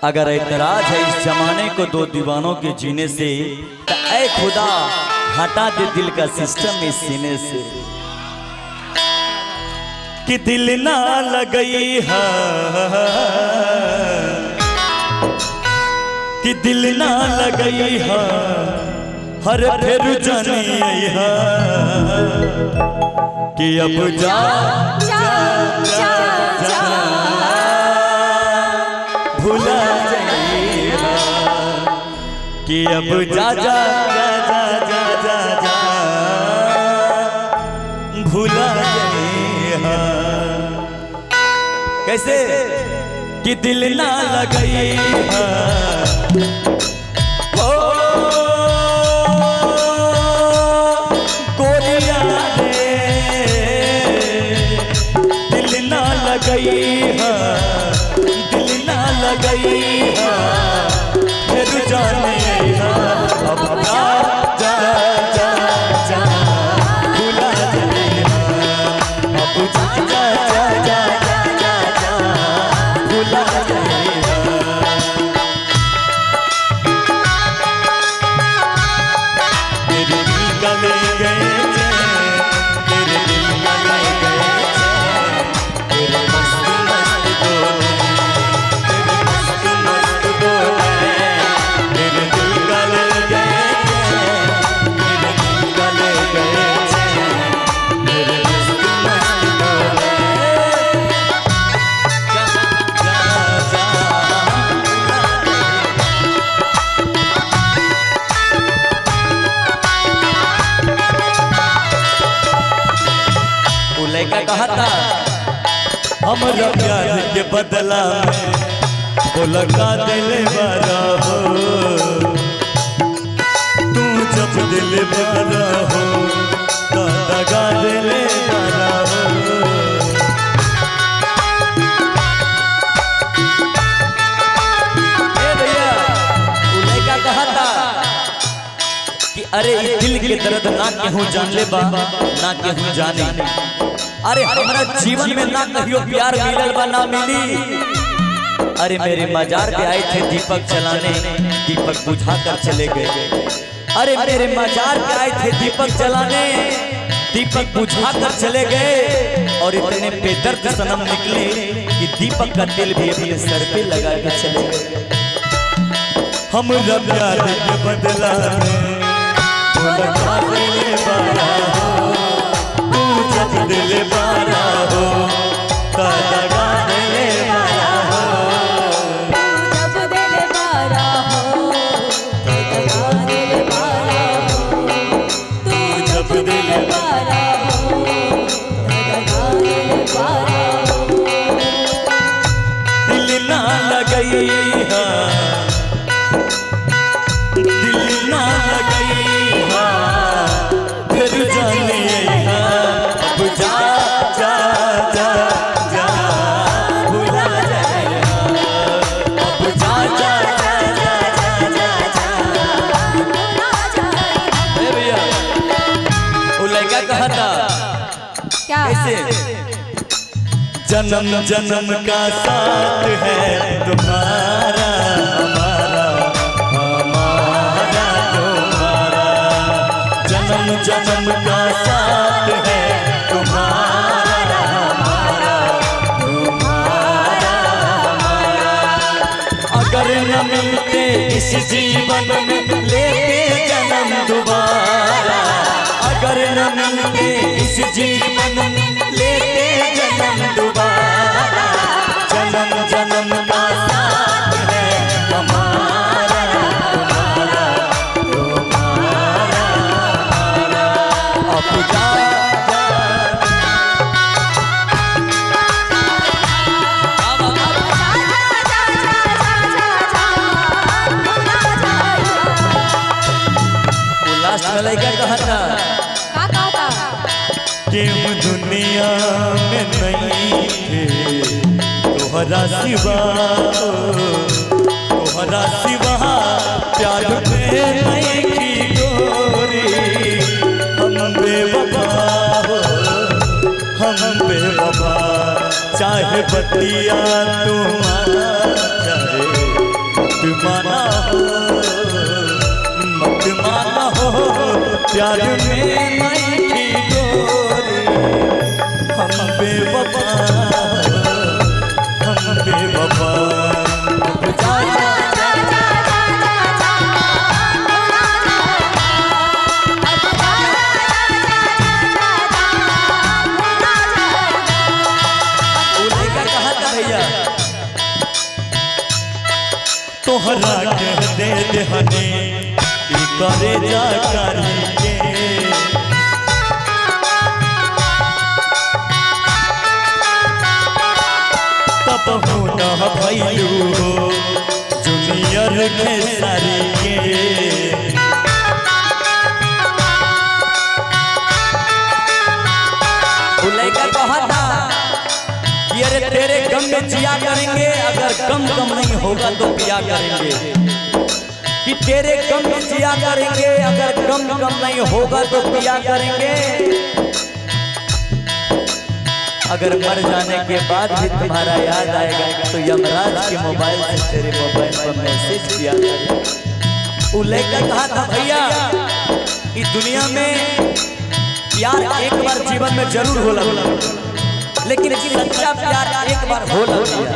अगर ऐतराज है इस जमाने को दो दीवानों के जीने से, तो ऐ खुदा हटा दे दिल का सिस्टम इस सीने से। कि दिल ना लगई है, कि दिल ना लगई है, हर फिर जानी है कि अब जा जा जा जा भुला जाइए, कि अब जा जा जा जा जा जा जा भुला जाइए। कैसे कि दिल ना लगई है, ओ गोरिया रे, दिल ना लगई है, दिल ना लगई है, फिर जाने है, अब जा जा जा जा भुला जाइए, अब जा जा जा जा जा जा भुला जाइए। तेरे दिल का ले गए चैन, तेरे दिल का ले गए चैन, तेरे मस्त मस्त दो नैन, तेरे मस्त मस्त दो नैन, तेरे दिल का ले गए चैन, तेरे दिल का ले गए चैन, तेरे मस्त मस्त दो नैन। जा जा जा भुला जाइए। वो लड़का कहा था हमरा प्यार के बदला में बोला का दिल बारा हो, तू जब दिल बारा हो तो दगा दिल बारा हो। ए भैया, वो लड़का कहा था कि अरे ई दिल के दर्द ना केहू जान ले बा ना केहू जाने, अरे हमारा जीवन में ना कहियो प्यार मिलल बा ना मिली। अरे मेरे मजार पे आए थे दीपक जलाने, दीपक बुझा कर चले गए। अरे मेरे मजार पे आए थे दीपक जलाने, दीपक बुझा कर चले गए, और इतने बेदर्द सनम निकले कि दीपक का तेल भी अपने सर पे लगा के चले गए। हमरा प्यार के बदला में बोला का दिल बारा हो, तू जब दिल बारा हो तो दगा दिल बारा हो, तू जब दिल बारा हो दगा दिल बारा हो, तू जब दिल बारा हो दगा दिल बारा हो। दिल ना लगई है, दिल ना लगई है, फिर जाने है, अब जा जा जा जा भुला जाए, अब जा जा जा जा जा जा जा भुला जाए। ए भैया, वो लड़का कहा था क्या कैसे जन्म जन्म का साथ है तुम्हारा हमारा, हमारा तुम्हारा, जन्म जन्म का साथ है तुम्हारा हमारा, तुम्हारा हमारा। अगर न मिलते इस जीवन में लेते जन्म दोबारा, अगर न मिलते इस जीवन में लेते जन्म दोबारा, जन्म जन्म का साथ है हमारा तुम्हारा, तुम्हारा हमारा। अब जा जा जा जा जा जा जा जा भुला जाए। वो लास्ट में लड़का कहा था का कहा था केहू दुनिया में नहीं थे तोहरा सिवा, तोहरा सिवा प्यार में नहीं की गोरी, हम बेवफा हो हम बेवफा, चाहे बतिया तुम्हारा चाहे प्यार में नहीं थी गोरी, हम बेवफा, हम बेवफा। अब जा जा जा जा जा जा जा भुला जाइहा, अब जा जा जा जा जा जा भुला जाइहा। उ लड़का कहा था भैया, तोहरा के दे देहने ई करे जा करी के, तब हो न भैलू हो जूनियर के सारी के। उ लड़का कहा था कि अरे तेरे गम में जिया करेंगे, अगर गम कम नहीं होगा तो पिया करेंगे। कि तेरे गम में जिया करेंगे, अगर गम कम नहीं होगा तो पिया करेंगे। अगर मर जाने के बाद भी तुम्हारा याद आएगा तो यमराज के मोबाइल से तेरे मोबाइल पर मैसेज किया करेंगे। उ लड़का कहा था भैया, इस दुनिया में प्यार एक बार जीवन में जरूर होला, लेकिन सच्चा प्यार एक बार होला भैया।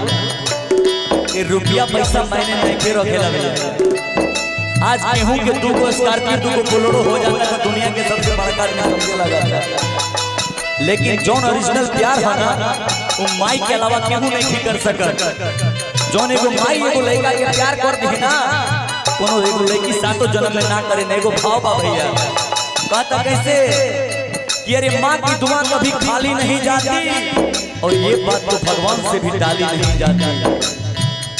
ये रुपया पैसा मैंने नहीं के रखेला भैया। आज गेहूं के 2 स्कॉर्पियो 2 बोलेरो हो जाता है तो दुनिया के सबसे बड़का आदमी समझे लगा था। लेकिन जौन ओरिजिनल प्यार है ना, वो माई के अलावा केहू नहीं कर सकत। जौन एगो माई एगो लड़का के प्यार कर दी ना, कोनो एगो लड़की सातों जन्म में ना करे। ना एगो भाव बा भैया, कहता कैसे कि अरे माँ की दुआ कभी खाली नहीं जाती, और ये बात तो भगवान से भी टाली नहीं जाती।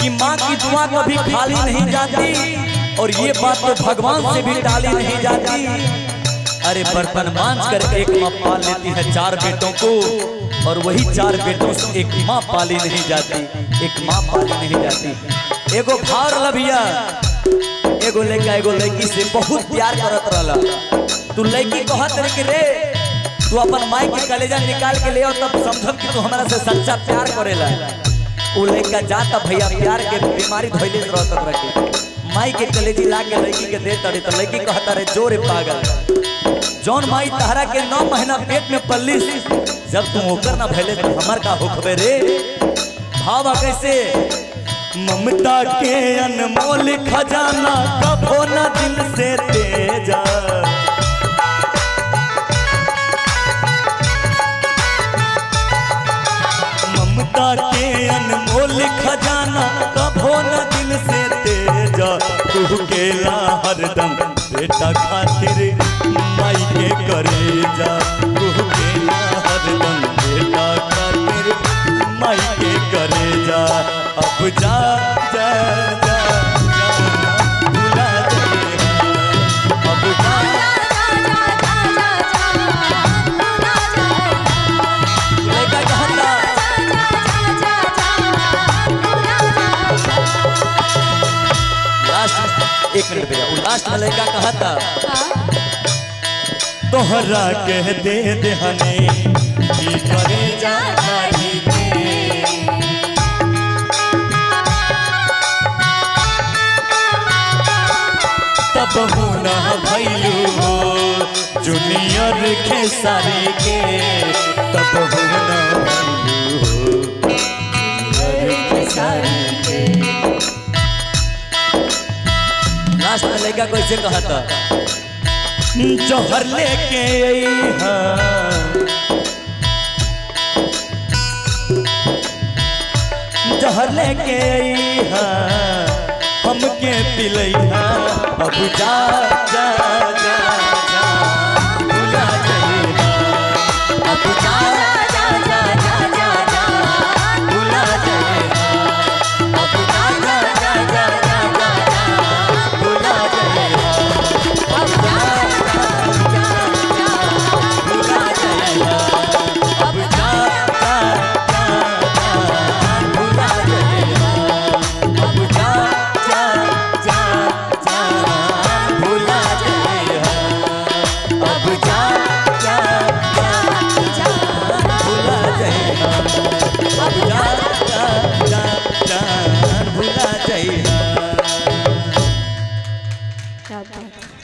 कि माँ की दुआ कभी खाली नहीं जाती, और ये बात तो भगवान से भी टाली नहीं जाती। अरे बर्तन मांज कर एक माँ पाल लेती है 4 बेटों को, और वही 4 बेटों से एक माँ पाली नहीं जाती, एक माँ पाली नहीं जाती। एगो भाव रहा भैया, एगो लड़का एगो लड़की से बहुत प्यार करत रहला। तू लड़की कहत रहे कि रे तू अपन माई के कलेजा निकाल के ले आओ तब समझब कि तू हमरा से सच्चा प्यार करेला। उ लड़का जाता भैया प्यार के बीमारी धइले रहत रखे, माई के कलेजी ला के लड़की के दे तड़े, तो लड़की कहता रे जोरे पागल, जौन माई तहरा के 9 महीना पेट में पल्लिस, जब तू ओकर ना भैले तो हमर का होखबे रे। भावा कैसे, ममता के अनमोल खजाना कभो ना दिल से तेजा, ममता के अनमोल खजाना कभो न दिल से तेजा, तू केला हरदम बेटा खातिर माई के करे जा, तू केला हरदम बेटा खातिर माई के करे जा। अब जा जा जा जा भुला जाइहा, अब जा जा जा जा जा जा भुला जाइहा, लड़का कहता जा जा जा जा भुला जाइहा। लास्ट एक मिनट भैया, वो लास्ट में लड़का कहा था, तोहरा के दे देहने की करे जा जा के तब ना भैलू हो जूनियर खेसारी के, तब ना भैलू हो जूनियर खेसारी के। लास्ट में लड़का कैसे कहा था, जौहर लेके अइहा, जहर लेके अइहा, हमके पिलैहा। अब जा जा जा जा भुला जाइहा, अब जा जा जा जा जा जा भुला जाइहा, अब जा जा जा जा जा जा भुला जाइहा, अब जा जा जा भुला जाइहा, अब जा जा जा जा भुला जाइहा, अब जा जा जा जा भुला जाइहा, अब जा जा जा जा भुला जाइहा, अब जा जा जा जा भुला जाइहा। क्या बात।